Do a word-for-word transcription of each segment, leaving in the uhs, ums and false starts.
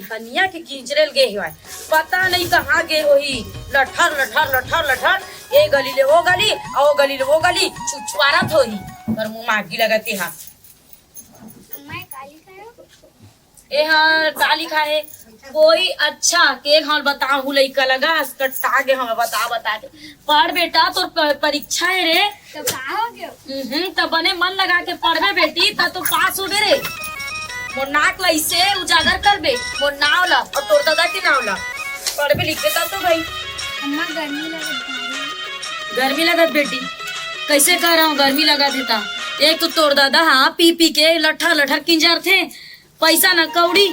कनिया के किंजरे ल गे हवय, पता नहीं कहाँ गे होही। लठर लठर लठर लठर, ए गली ले ओ गली, अउ ओ गली ले ओ गली, छुछुआरत होही। पर मुँह मागी लगत हे हा। ए हा का लिखा हे? कोई अच्छा के घर बताहूँ लइका लगा, कटा गे हवय बता बता के। पढ़ बेटा, तोर प-, परीक्षा हे रे। तो का हो गयो? हम्म, त बने मन लगा के पढ़बे बेटी, त तो पास होबे रे। मोर नाक ल अइसे उजागर करबे, मोर नाव ल अउ तोर ददा के नाव ल। पढ़बे लिखबे तब तो भाई। अम्मा, गर्मी लगत भारी। गर्मी लगत बेटी, कइसे कह रहा हूँ गर्मी लगत हे त। एक तो तोर ददा हा पी पी के लठर लठर किंजरथे, पइसा न कौड़ी,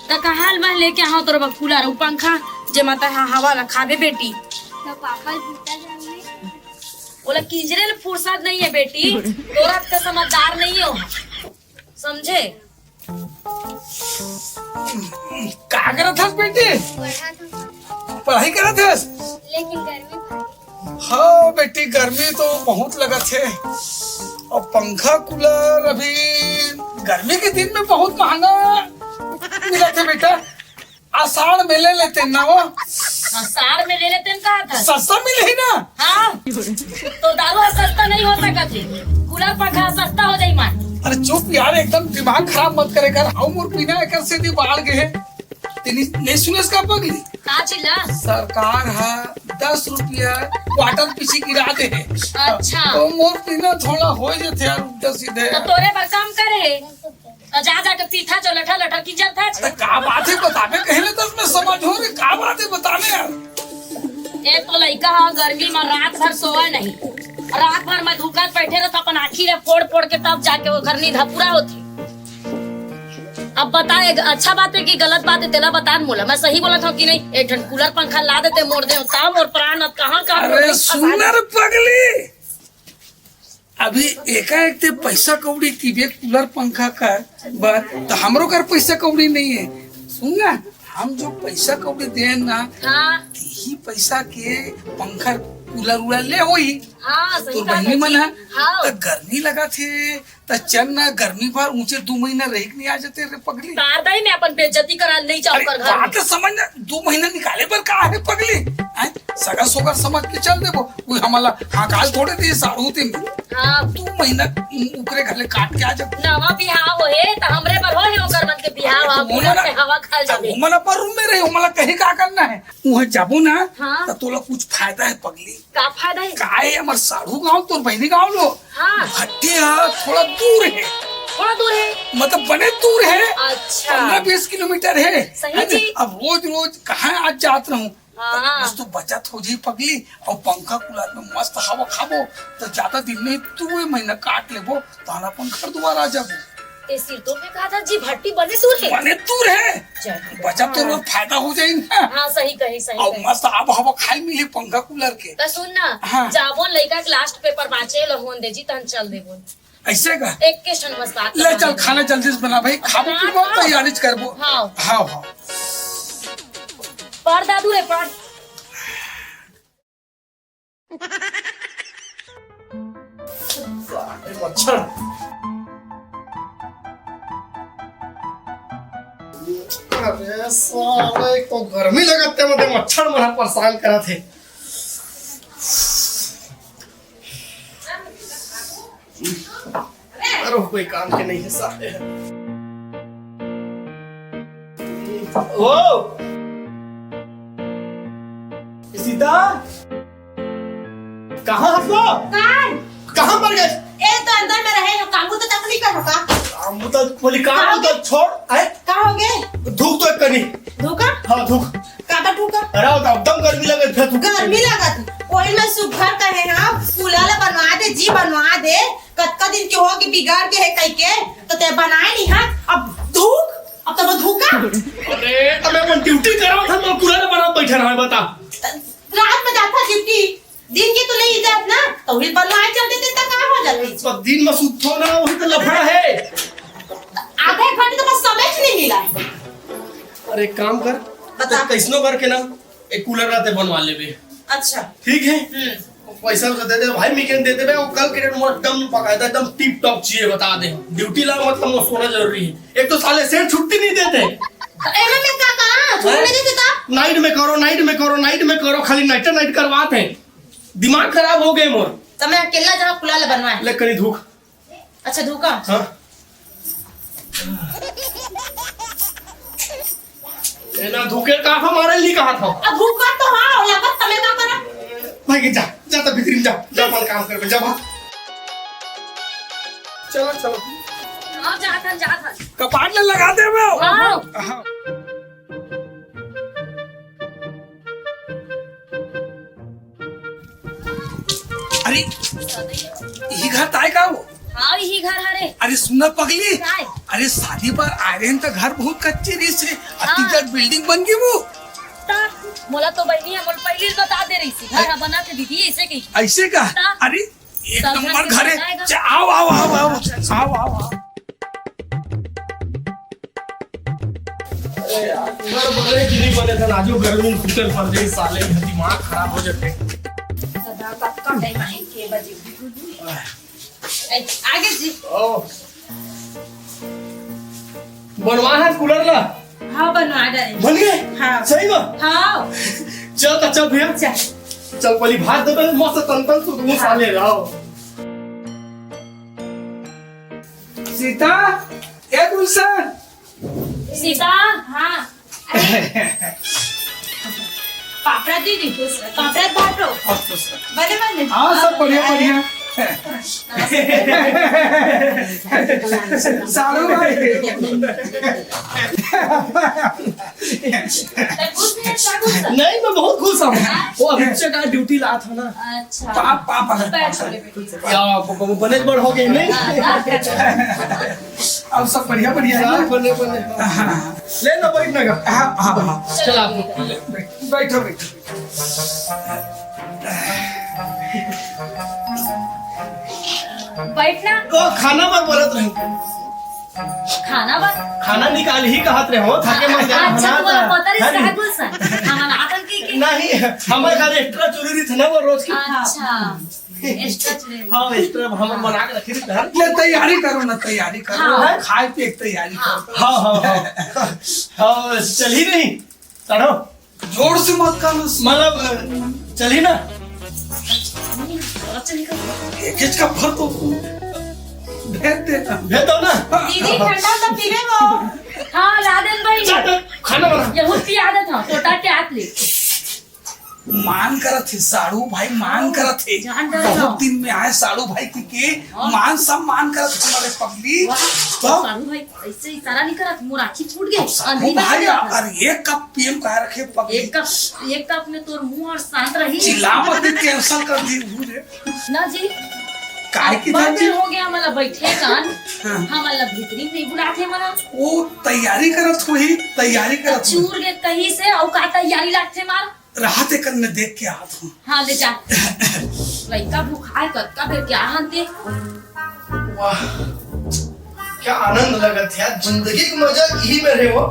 त कहाँ ले मैं लेके आहा तोर बर कूलर अउ पंखा, जे मत हा हवा ल खाबे बेटी। तो पापा जूता जाने। ओला किंजरे ले फुर्सत नहीं है बेटी, तोर अतका समझदार नहीं हो, समझे? का करत हस बेटी? पढ़ा था। पढ़ाई करत हस? लेकिन गर्मी भारी। हाँ बेटी, गर्मी तो बहुत लगत हे। अउ पंखा कूलर अभी गर्मी के दिन में बहुत महंगा मिलत हे बेटा। आषाढ़ में ले लेते ना वो। आषाढ़ में ले लेते ना कहा था। सस्ता मिले ही ना। हाँ, तो दारू हा सस्ता नहीं हो सकत हे, कूलर पंखा सस्ता हो जाई मान। अरे चुप यार, एकदम दिमाग खराब मत करे कर। हाउ मोर पीना एकर से दी बाढ़ गए। तेनी नहीं सुनेस का पगली? का चिल्ला? सरकार हा दस रुपया क्वार्टर पीछे गिरा दे हे। अच्छा। तो मोर पीना थोड़ा हो जाते यार, उल्टा सीधे। तो तोरे बर काम करे हे। तो जा, जा के पीथा जो लठा लठा किंजरथा। अरे का बात हे बताबे, कहीं ले दस में समझ हो रे, का बात हे बताबे यार। ए तो लइका हा गर्मी में रात भर सोवय नहीं, रात भर में धुकत बैठे रहत, अपन आँखी ले फोड़ फोड़ के तब जाके ओकर नींद हा पूरा होथे। अब बता, एक अच्छा बात हे कि गलत बात हे, तेला बता न मोला, मैं सही बोलत हूँ कि नहीं? एक ठन कूलर पंखा ला देते मोर दे, तब मोर प्राण अब कहाँ कहाँ अरे सुन ना रे पगली, अभी एकाएक ते पैसा कौड़ी किबे कूलर पंखा कर बर, त हमरो कर पैसा कौड़ी नहीं है। सुन ना, हम जो पैसा कौड़ी देन ना, हाँ। यही पैसा के पंखा कूलर उलर ले होई। हाँ, सही तोर बात बहिनी है मन जी। है, हाँ। त गर्मी लगा थे, त चल ना, गर्मी भर ऊंचे दू महीना रही के नहीं आ जाते रे पगली। तार दई में अपन बेइज्जती करा नहीं जाओ अरे, कर घर में। बात समझ ना, दू महीना निकाले बर का है पगली? हैं? सगा सोगर समझ के चल देबो। कोई हमला हाँ काल थोड़े दे सारू तीन। हाँ। दू महीना उ-, उकरे घले काट के आ जाबो। नवा बिहाव होहे, त हमरे बर होहे, ओकर मन के बिहाव, अरे, आ, तो पूरा ओमन ते हवा खाल जाबे। ओमन अपन रूम में रही, ओमन ला कहीं का करना है? उहाँ जाबो ना, हाँ। त तोला कुछ फायदा है पगली। का फायदा है? का है, हमर साढ़ू गांव तोर बहिनी गांव लो। हाँ। भट्टी हा थोड़ा दूर है। थोड़ा दूर है? मतलब बने दूर है। अच्छा। पन्द्रह बीस किलोमीटर है। सही है ना? जी। अब रोज रोज कहाँ आज जात रहूं? हाँ। बस तो बचत हो जाई पगली, अउ पंखा कूलर में मस्त हवा खाबो, त ज्यादा दिन नहीं, दू महीना काट लेबो, तहान अपन घर दुआर आ जाबो। ते सिरतोन में कहा था जी, भट्टी बने दूर है। बने दूर है। चल। बचत तो हाँ। लोग फायदा हो जाई ना। हाँ, सही कही, सही अउ कही। मस्त आब हवा खाए मिली पंखा कूलर के। त सुन ना, हाँ। जाबो लइका के लास्ट पेपर बाँचे ल होन दे जी, तहन चल देबो। ऐसे का? एक के क्षण बस बात ले बता चल, दे। खाना जल्दी से बना भाई, खाबो हाँ, पीबो, हाँ। तैयारी करबो। हाँ। हाँ, हाँ। पढ़ दादू रे, पढ़। साले मच्छर। अरे साले, एक तो गर्मी लगत हे, मतलब मच्छर मन परेशान करत हे। अरे कोई काम के नहीं है साले। ओ सीता, कहाँ हस वो? कहाँ? कहाँ मर गए? ए, तो अंदर में रहे हो, कामू तो तकलीफ है का? कामू तो बोली, कामू तो छोड़। आए? का हो गए? धूप तो एक कनी। धूका? हाँ, धूप। काबर धूका? अरे, वो तो एकदम गर्मी लगे, फिर धूप। गर्मी लगत? वही मैं सुघर कहे ना, कूलर ला बनवा दे जी, बनवा दे। कतका दिन के हो कि बिगड़ के है कह के, तो ते बनाए नहीं हाथ। अब धूक, अब तो वो धूका। अरे, तो मैं अपन ड्यूटी करवा था, तो कूलर बना बैठा रहा, बता। रात में जाता ड्यूटी, दिन के तो ले ही जात ना, तो ही बनवाए चल देते, तो का हो जाती? तो दिन में सुतो ना, वही तो लफड़ा है। आधे घंटे तो बस समय ही नहीं मिला है। अरे, एक काम कर, बता। तो कैसनो करके ना, एक कूलर राते बनवा लेबे। अच्छा। ठीक है? हम्म। पैसा वैसा दे दे भाई, मीकेन दे देबे, वो कल के डेट में एकदम बकायदा, एकदम टिप टॉप चाहिए, बता दे। ड्यूटी ला मतलब वो सोना जरूरी है। एक तो साले सेठ छुट्टी नहीं देते। तो एमे में का छूने देते ता? नाइट में करो, नाइट में करो, नाइट में करो, खाली नाइट नाइट करवात हे। दिमाग खराब हो गे मोर। त मैं अकेला जहाँ कुला ले बनवाए। ले कनी धूक। अच्छा, धूका। हाँ। ए ना धूके का हम मारे ली कहा था। अब धूका तो हाँ, या बस तमे का करा? भाई जा, जा तो भीतरी में जा, जा अपन काम कर, जा भाग। चलो, चलो। हाँ, जाथन, जाथन। कपाट ले लगा दे बे। हाँ। हाँ। अरे, इही घर ताय का वो? हाँ, इही घर हरे। अरे सुन ना पगली, काय? अरे शादी बर आय रहेन त घर बहुत कच्चे रहिस हे, हाँ। अतिकन बिल्डिंग बन गे वो। ता, मोला तो बहिनी ह मोला पहिली बता दे रहिस हे, घर ह बना के दीदी, ऐसे कही। ऐसे का? ता। अरे एक नंबर घर हे। चा-, आओ, आओ, आओ, आओ। अरे यार, घर बने कि नहीं बने था, राजू गर्मी में फूटल पड़ जाए, साले का दिमाग खराब हो जाते। सदा कब का टाइम आए, के बजे? ए, आगे जी। ओ। बनवा है कूलर ला? हाँ, बनवा डाले। बन गए? हाँ। सही में? हाँ। चल, अच्छा भैया। चल। चल, पहली भात दे, पहले मस्त तन तन सुकून साले रहो। सीता, ए गुलशन। सीता, हाँ। अरे, पापड़ा दीदी, पापड़ा बाटो। बने, बने। हाँ, सब बढ़िया, बढ़िया। सारू भाई। नहीं, मैं बहुत खुश हूँ। वो अभी से का ड्यूटी ला था ना। अच्छा। पाप, पाप, पाप। बैठ, बैठ, बैठ। या, ब-, ब-, बने बड़ हो गए, नहीं? हाँ, हाँ। अब सब बढ़िया, बढ़िया है ना? सब बने, बने। हाँ। ले ना, बैठ ना का। हाँ, हाँ, हाँ। चल, आप बैठ, बैठो, बैठो। बैठ ना। ओ, खाना बर बोलत रहे। खाना बर? खाना निकाल ही कहत रहे हो, थाके मन जाना अच्छा, बना तुम्हारा था। पता नहीं अरे। इसका है गुलशन। हम आतन की, की नहीं, हमारे घर एक्स्ट्रा चूल्ही रही थी ना वो रोज की। अच्छा। एक्स्ट्रा चूल्ही। हाँ, एक्स्ट्रा हम बना के रखी थी घर। ले तैयारी करो ना, तैयारी करो। हाँ। खाए पिए की तैयारी करो। हाँ, हाँ, हाँ। हाँ, चल ही नहीं। चढ़ो। जोर से मत कर। मतलब, चल ही ना। एक, एक का भर तो भेज देना। भेज दो ना। दीदी, ठंडा तो पीबे वो। हाँ, ला देन भाई। चल, खाना बना। यहू पिया देत हूँ, टोटा के हाथ ले। मान करत हे साढ़ू भाई, मान करत हे। जान डर बहुत दिन में आए साढ़ू भाई की के हाँ। मान सम्मान करत हे हमारे पगली। वाह, तो साढ़ू भाई ऐसे इशारा नहीं करत, मोर आँखी फूट गई। साढ़ू भाई, अरे एक कप पीएम कहा रखे पगली। एक कप, एक कप में तोर मुंह और शांत रही। चिल्ला मत, cancel कर दी हूँ रे। ना जी। काहे की बड़ देर हो गया, मतलब बैठे कान। हाँ। हम मतलब भीतरी नहीं बुलाते मला। वो तैयारी करत हुई, तैयारी करत हुई। चूर के कहीं से और का तैयारी लागते मार। राहत हे कन में देख के आत हूँ। हाँ, ले जा। लइका भूखाए कतका बेर क्या हन ते? वाह, क्या आनंद लगत हे यार, जिंदगी के मजा यही में रहे हो।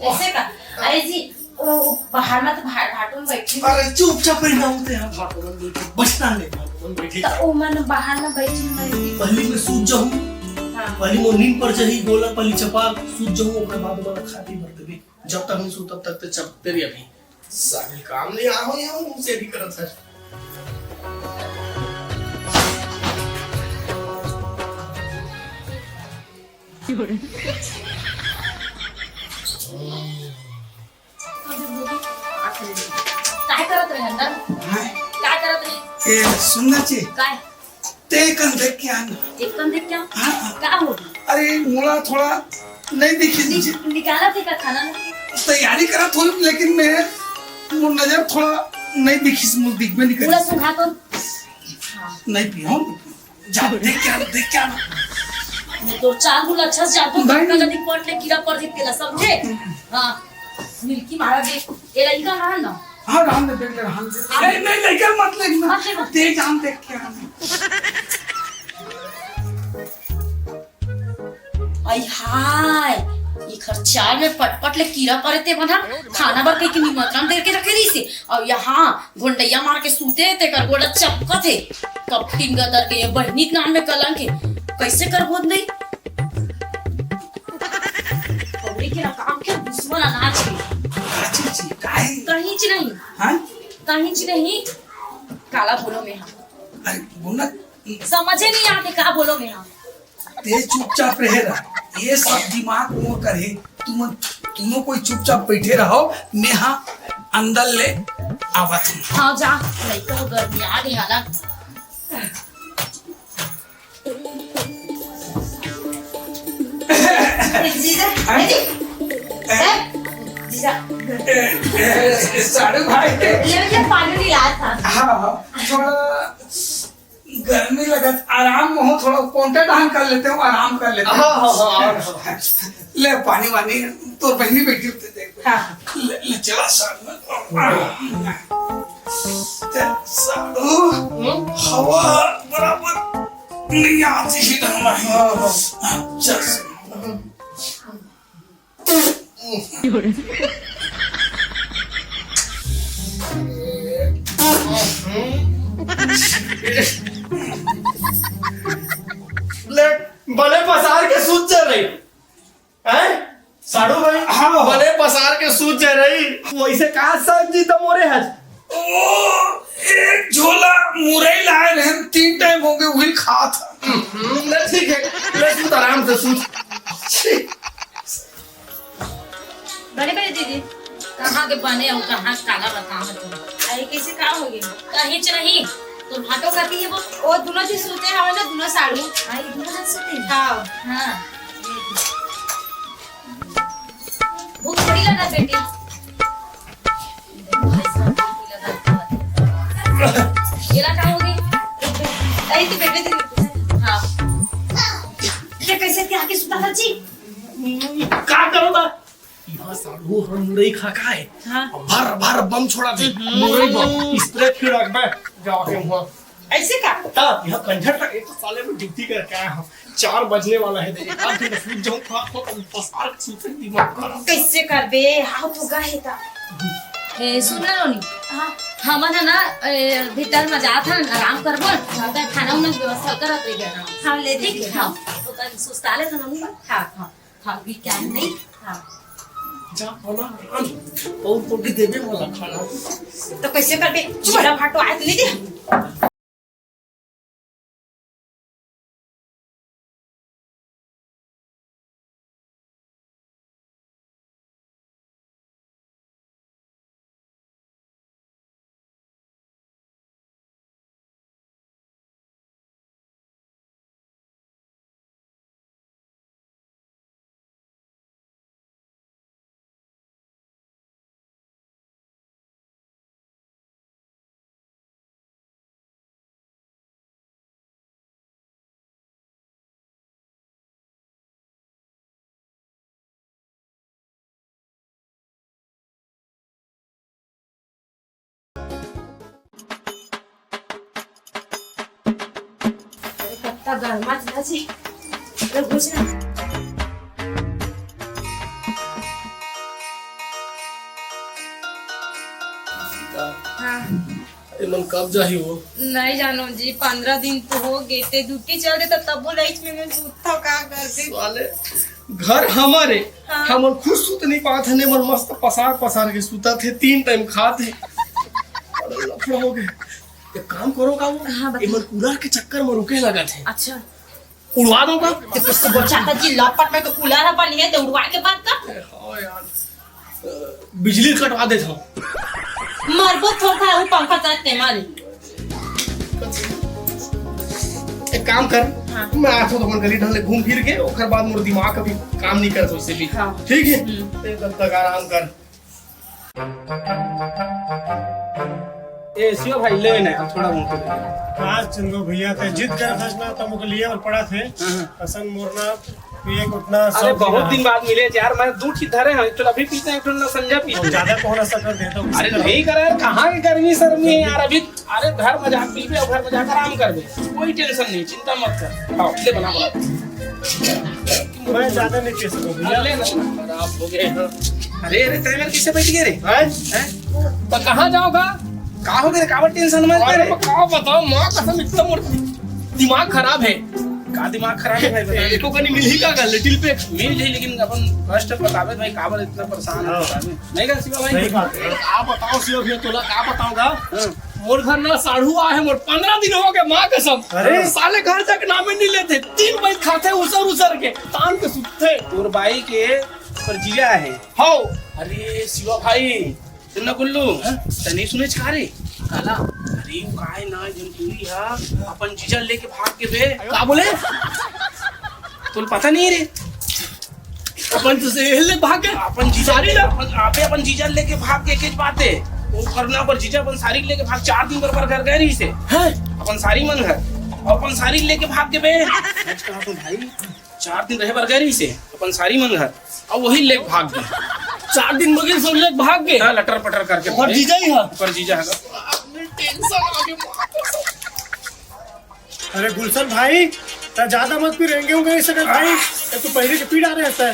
ऐसे का? अरे जी, ओ बाहर में तो भा-, भाटो में बैठी। अरे चुपचाप बैठ जाओ तो यहाँ भाटो में बैठी। बचना नहीं भाटो में बैठी। तो ओ मन बाहर में बैठी में। पहली मैं सूत जाऊँ। हाँ। पहली मोर नींद पर चढ़ी, गोला पहली चपा सूत जाऊँ, ओकर बाद मोला खाती भर देबे। जब तक नहीं सूत तब तक तो चपते रही अभी। साले काम नहीं आ हो, यहाँ मुंह से भी करत है। काय करत रहे अंदर? हाँ? काय करत रहे? ए, सुन ना ची। काय? ते कन देख के आना। एक कन देख क्या? हाँ, हाँ। का हो? अरे, मोला थोड़ा नहीं दिखी। नि-, निकाला थे का खाना? तैयारी करा थोड़ी, लेकिन मैं, मोर नजर थोड़ा नहीं दिखी, मुझ दिख में निकल। पूरा सुखा तो। हाँ। नहीं पियो, नहीं पियो। जा, देख के आ, देख के आ। मैं तो चार गुल अच्छा से जातो, नहीं। कभी पड़ ले, कीड़ा पड़ ले, तेला समझे? हाँ। मिल्की मारा देख, ये लइका रहन ना। हाँ, रहन दे, देख ले, रहन दे। अरे, नहीं, लइका मत ले, मत ले, मत। ते जान देख के आ। आई हाय, इखर चाल में पटपट ले कीड़ा परे ते मन ह खाना बर कहिके निमंत्रण दे के रखे रहिसे। अउ यहाँ घोंडइया मार के सूते, तेकर गोड़ा चपकत हे। कपटिन गदर के ये बहिनी के नाम में कलंक हे। कैसे करबो नहीं? पगड़ी के रकाब के दुश्मन अनाज के। काहीच नहीं, काला बोलो में हा। अरे, बोल ना। समझे नहीं आते, का बोलो में हा। ते चुपचाप रहे रहा, ये सब दिमाग मोर करे। तुम, तुमो कोई चुपचाप बैठे रहो, मैं हा अंदर ले आवत हूँ। हाँ, जा, नहीं तो गर्मी आ गई हालत। जीजा, हैं? ए जी, ए, जीजा। ए, ए, साढ़ू भाई। ले, ले, पानी नहीं लाया था। हाँ, हाँ, थोड़ा गर्मी लगत, आराम में हो, थोड़ा कोंटा डांग कर लेते हो, आराम कर लेते हो। हाँ, हाँ, हाँ, हाँ। ले, पानी वानी, तोर बहिनी बैठी होते देख। हाँ। ले, ले, चला साढ़ू। चल, साढ़ू, हम्म? हवा बराबर नहीं आती ही ढंग में। हाँ, हाँ। चल, साढ़ू। ले, बने पसार के सूत चल रही। हैं? साढ़ू भाई, हाँ। बने पसार के सूत जा रही। वैसे कहा साहब जी तो मोरे हज। ओ, एक झोला मुरई लाए रहन, तीन टाइम हो गए, वही खा था। हम्म, ले ठीक है, ले सूत, आराम से सूत। छी। बने बने दीदी, कहाँ के बने और कहाँ काला बतावत हो? अरे कैसे का हो गए? कहीं च नहीं, तो भाटो खाती है वो। ओ दोनों जी सूते हवे ना, दोनों साढ़ू। हाँ, ये दोनों जन सूते हैं। हाँ। हाँ। भूख थोड़ी लगा बेटी। ये ला का हो गई? अरे तो बेटे दे। हाँ। ये कैसे क्या आके सुता था जी? का करो बा? यहाँ साढ़ू हर मुरई खा का है। हाँ। भर भर बम छोड़ा थे। हम्म। मुरई बम। स्प्रे फिर रख बे। जाओ के वहाँ। ऐसे का? ता, यहाँ कंझर तक एक तो साले में ड्यूटी करके आया हूँ। चार बजने वाला है, एक आध घंटा सूत जाऊँ, थोड़ा, थोड़ा पसार के सूते, दिमाग खराब। कैसे करबे? हाउ तो गए ता। ए, सुन ना रोनी। हाँ। हमन है ना, ए, भीतर में जात हन, आराम करबो। हाँ। तो खाना उना के व्यवस्था करत रह गया ना। हाँ, ले ठीक है। हाँ। तो कल सुस्ता ले तो हम। हाँ, हाँ। हाँ, भी क्या नहीं? हाँ। जा, बोला, और तो भी देबे वाला खाना। तो कैसे करबे? चूल्हा भाटो आए तो नहीं दे। अरे, कत्ता गरमा था जी। अरे, घुस ना। हाँ। ए मन कब जाही वो? नहीं जानो जी, पंद्रह दिन तो हो गए थे, ड्यूटी चल रही था, तब वो लाइट में मैं सूता का कर दे। साले, घर हमारे, हाँ। हमन खुद सूत नहीं पात हन, एमन मस्त पसार पसार के सूता थे, तीन टाइम खात हे। अरे लफड़ा हो गए। एक काम करो का वो? हाँ, बताओ। एमन कूलर के चक्कर में रुके लगा थे। अच्छा। उड़वा दो का? ते कुछ तो बोल चाहता जी, लपट में तो कूलर है बनी है, ते उड़वा के बात कर। हाँ यार, बिजली कटवा देत हूँ। मरबो थोड़ा, वो पंखा चलाते मारे। एक काम कर, हाँ। मैं आथो तो अपन गली ढंग ले घूम फिर के, ओकर बाद मोर दिमाग अभी काम नहीं करत वैसे भी। हाँ। ठीक है? हम्म। ते तब तक आराम कर। ए, शिवा भाई, ले ना, थोड़ा बहुत। हाँ, चंदू भैया, ते जिद कर फैसला, तब ओके लिए और पड़ा थे। हाँ, हाँ। असन मोरना, पिए के उतना अरे, शौक बहुत नहीं दिन रहा। बाद मिले यार, मैं दू ठी धरे हैं, एक ठो अभी पीते हैं, एक ठो ना संजय पीते हैं। ज्यादा कौन ऐसा कर देता हूँ, अरे, किसी नहीं करे यार, कहाँ की गर्मी सर्दी है यार, अभी, अरे, घर में जाके पीबे और घर में जाकर आराम करबे, कोई टेंशन नहीं, चिंता मत कर। हाँ, ले बना, बना। मैं ज्यादा नहीं पी सकूँ भैया। ले ना, खराब हो गए हैं। अरे, अरे, तय मेरे किससे बैठ गए रे? हैं? हैं? तो कहाँ जाओगा? का हो गए रे? काबर टेंशन मत अरे, ले। मैं का बताऊँ, माँ कसम, एकदम मोर दिमाग खराब है। का दिमाग खराब है भाई, बता। एको कनी मिलही का, का लिटिल पे? मिल जाई, लेकिन अपन कष्ट बतावे भाई, काबर इतना परेशान है, हाँ। बतावे। नहीं का शिवा भाई? सही बात है। आप बताओ शिवा भैया, तोला का बताऊंगा? हाँ। मोर घर ना साढ़ू आ है, मोर पंद्रह दिन हो गए, माँ कसम। अरे। साले घर तक नामे नहीं लेते, तीन बजे खाते उसर उसर के, तान के सुतते। तोर बाई के पर जीजा है। हो। अरे शिवा भाई, सुन ना गुल्लू, हाँ? तनी सुनेच का रे? काला? अरे वो काय ना, जन पूरी हा, अपन जीजा लेके भाग के बे। का बोले? तुल पता नहीं रे? अपन तो से ले भाग के अपन जीजा सारी ला। अपन, आपे अपन जीजा लेके भाग के, केच बात है। वो करना पर जीजा अपन सारी लेके भाग, चार दिन बर, बर घर गए रही से। हैं? अपन सारी मन घर, अपन सारी लेके भाग के बे। सच कहा तो भाई, चार दिन रहे बर गए रही से अपन सारी मन घर, अब वही लेके भाग गए। चार दिन मगे सब लेके भाग गए। हाँ, लटर पटर करके ओकर भागे। जीजा ही हा। ओकर जीजा हा। टेंशन आ गया। अरे गुलशन भाई, त ज्यादा मत पी, रेंगे होंगे इस अगर भाई, ये तो पहले से पी डाले रहता है।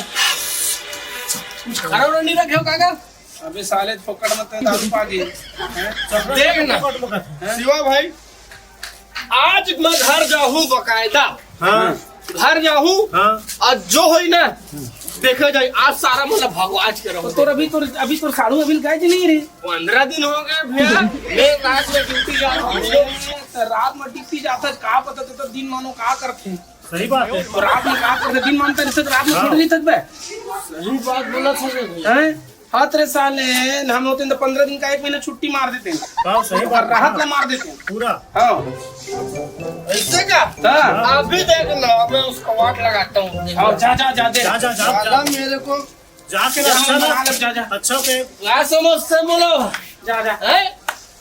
कुछ खाना वाना नहीं रखे हो काका? अबे साले, फोकट मत दारू पा गए। हैं? देख ना। पकड़, पकड़। हैं? शिवा भाई, आज मैं घर जाहूँ बकायदा। हाँ। घर जाहूँ हाँ। और जो होई ना, देखा जाए। आज सारा मतलब भागो, आज के रहो। तो तोर अभी, तोर अभी तोर साढ़ू अभी गाय जी नहीं रही। पंद्रह दिन हो गए भैया, मैं रात में ड्यूटी जा रहा हूँ। तो रात में ड्यूटी जाता है, का पता तो, तो दिन मानो का करते हैं। सही बात है। तो रात में का करते, दिन मानता नहीं तो रात में हाँ। छोड़ नहीं सकता। सही बात बोला था। हैं? हाँ तेरे साले, हम होते हैं तो पंद्रह दिन का, एक महीना छुट्टी मार देते हैं। हाँ, सही बात। राहत ला मार देते हैं। पूरा। हाँ। ऐसे का? हाँ। अभी देख ना, मैं उसका वाट लगाता हूँ। हाँ, जा, जा, जा, दे। जा, जा, जा, जा। साला मेरे को जाके हम रक्षा ना। बना ले, जा, जा। अच्छा, ओके। क्या समझते बोलो? जा, जा। हैं?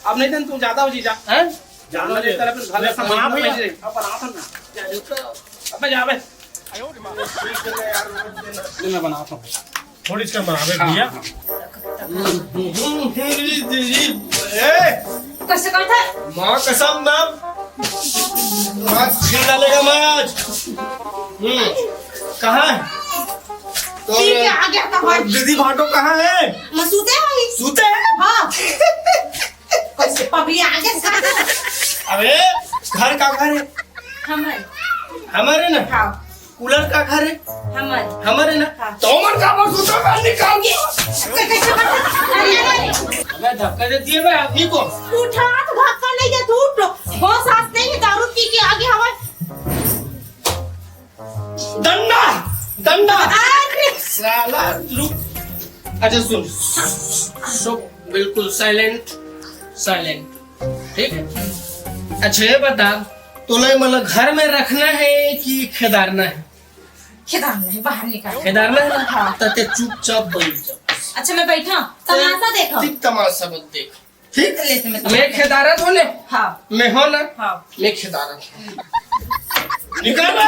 अब नहीं तो तू ज्यादा हो जी, जा। हैं? जाना मेरे दे। तरफ से घर मैं से बना मार भैया। दे। अब बना था ना। जा, जा। अबे जा बे। ये मैं बनाता हूँ। थोड़ी इसका बनावे हाँ, भैया। हाँ। ए, कैसे कहता है? माँ कसम ना, माँ खिला लेगा मैं आज। हम्म, कहाँ है? तो ठीक है, आ गया था भाई। दीदी भाटो कहाँ है? मैं सूते हैं भाई। सूते हैं? हाँ। कैसे पगली आ गया? अरे, घर का घर है? हमारे। हमारे ना? हाँ। कूलर का घर है? हमारे। हमारे ना? हाँ। तो मन का बस उठा कर निकाल दिया। कैसे, कैसे, कैसे? अरे, अरे, अरे। अबे धक्का दे दिए बे आदमी को। उठा तो धक्का नहीं दे, तू उठ। बहुत सांस नहीं है, दारू पी के आगे हवा। डंडा, डंडा। अरे। साला रुक। अच्छा सुन, चुप, बिल्कुल साइलेंट, साइलेंट। ठीक है? अच्छा ये बता, तोला मतलब घर में रखना है कि खेदारना है? खेदारना है, बाहर निकाल। खेदारना है ना? हाँ। तो ते चुपचाप बैठ जा। अच्छा मैं बैठा, तमाशा देखा। ठीक तमाशा मत देख। ठीक? ले तो मैं मैं खेदारत हो ने? हाँ। मैं हो ना? हाँ। मैं खेदारत हूँ। निकल बे।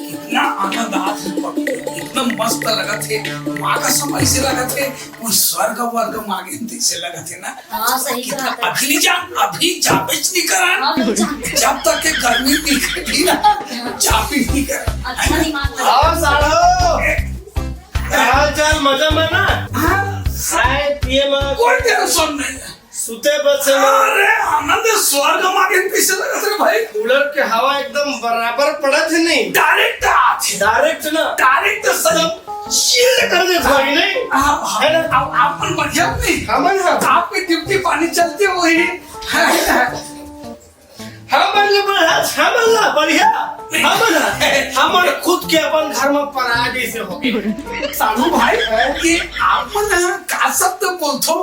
इतना आनंद आत हे, इतना मस्त लगत हे, माँ कसम ऐसे लगत हे, कोई स्वर्ग वर्ग मागे जैसे लगत हे ना। हाँ, सही कितना बात है। अभी जा, अभी जाबेच नहीं करा। हाँ, अभी जा। जब तक के गर्मी नहीं कटी ना, जा भी नहीं करा। अच्छा दिमाग लगा। आओ सालो। का हाल चाल, मजा में ना? हाँ। खाए पिए में कोई टेंशन नहीं है। सुते बसे में। अरे आनंद, स्वर्ग मागे कैसे लगत रे भाई? कूलर के हवा एकदम बराबर पड़त हे नहीं? डायरेक्ट आत हे। डायरेक्ट ना? डायरेक्ट सही। चिल कर देत भाई नहीं? हाँ, हाँ। है ना? अब आपन बढ़िया नहीं? हमन हाँ। आपके ड्यूटी पानी चलते वही। हमन ले बढ़िया, हमन ला बढ़िया, हमन ला, हमन खुद के अपन घर में पराया जैसे हो गए। साधु भाई, हैं? ये आपन का शब्द बोलथो,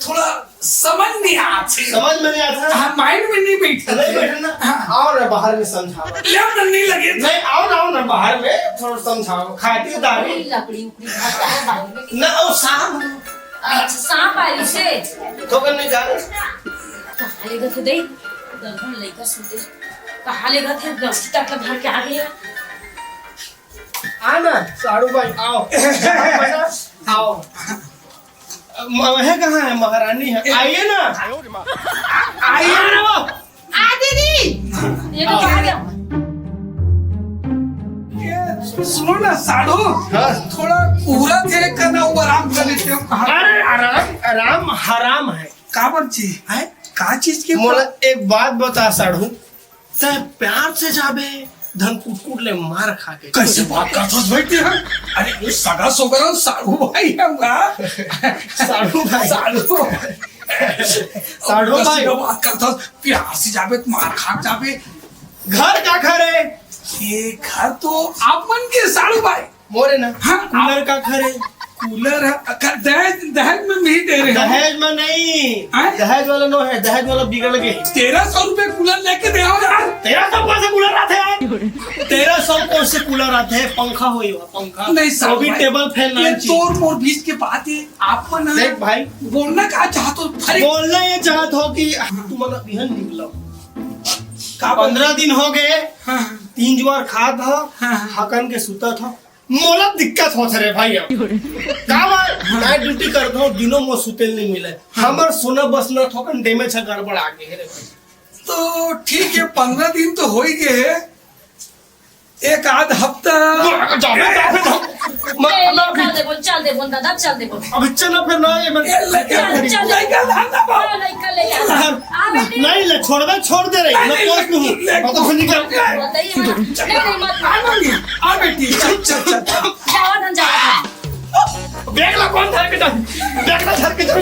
थोड़ा समझ नहीं आत हे। समझ में नहीं आत हे? हाँ, माइंड में नहीं बैठत हे। नहीं बैठत ना? हाँ। आओ ना बाहर में समझाओ। ले ना, नहीं लगे। नहीं, आओ ना, आओ ना बाहर में थोड़ा समझाओ। खातिर दारू। लकड़ी उकड़ी भाग जाए बाहर में। ना, वो सांप। अच्छा, सांप आए से। तो कर नहीं जा रहे। कहाँ ले गए थे दे? दर्जन लइका सुते। कहाँ ले गए थे? दस तक भर के आ गए। आ ना, साड़ू भाई, आओ। आओ। म-, वह कहाँ है, महारानी है? आइए ना। आ-, आइए ना। आ दीदी, ये तो आ गया। ये सुनो ना, साड़ू, हाँ। थोड़ा पूरा थे करना, वो आराम कर लेते हो। कहाँ? अरे, आराम, आराम हराम है। काबर चीज? हैं? का चीज के मोला एक बात बता, साड़ू। तैं प्यार से जाबे, धन कुटकुट ले मार खा के। कइसे बात करथस भाई तें? अरे, वो सगा सोगरा साढ़ू भाई हे हमर। साढ़ू भाई। साढ़ू। साढ़ू भाई। कइसे बात करथस? प्यार से जाबे त मार खा के जाबे। घर काकर हे? ये घर तो आप मन के साढ़ू भाई। मोरे ना। हाँ, कूलर काकर हे? कूलर हे, अगर दहेज, दहेज में भी दे रहे हो। दहेज में नहीं। हाँ? दहेज वाला नो हे, दहेज वाला बिगड़ गे। तेरह सौ रुपए कूलर लेके दे आओ यार। तेरह सौ कोन से कूलर आथे यार? तेरह सौ कोन से कूलर आथे? पंखा होई हो, पंखा। नहीं साहब वो भी भाई, टेबल फैन ये नहीं चाहिए। तोर मोर बीच के बात हे, आप मन देख भाई। बोलना का चाहत हो? अरे बोलना ये चाहत हो कि तुमन बिहन निकलो। का बोल- पन्द्रह दिन हो गे, हाँ, हाँ। तीन जुआर खात हो, हाँ, हाँ। हकन के सुतत हो। मोला दिक्कत होत हे रे भाई अब। का बात? नाइट ड्यूटी करत हो, दिनों में सुते ल नहीं मिले। हमर सोना बसना थोकन डैमेज हे, गड़बड़ आ गे हे रे भाई। तो ठीक हे, पन्द्रह दिन तो हो ही गे हे, एक आध हफ्ता। जाबे, जाबे, जाबे। मैं, ए, मैं चल दे बोल, चल दे बोल दादा, चल दे बोल। अब चल ना फिर ना, ये मैं ए, ले, चल, चल, चल, चल, चल, चल। हाँ, नहीं, कर ले, यार। आ, बेटी। नहीं ले, छोड़ दे, छोड़ दे रे, नहीं, मैं नहीं, कोच नहीं हूँ। ले, मैं तो निकल। बताइए, मत। नहीं, नहीं, मत। आ, मम्मी, आ, बेटी, चल, चल, चल। जाओ, धन, जाओ। बैग ला कोन धर के जा? बैग ला धर के जा।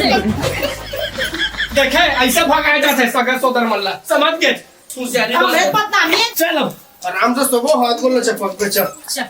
देखे, ऐसे भगाए जाथे सगा सोदर मन ला, समझ गे? होशियारी हमें बात। पता नहीं। चल अब। आराम से सोबो, हाथ गोड़ ला चपक के चल। चल।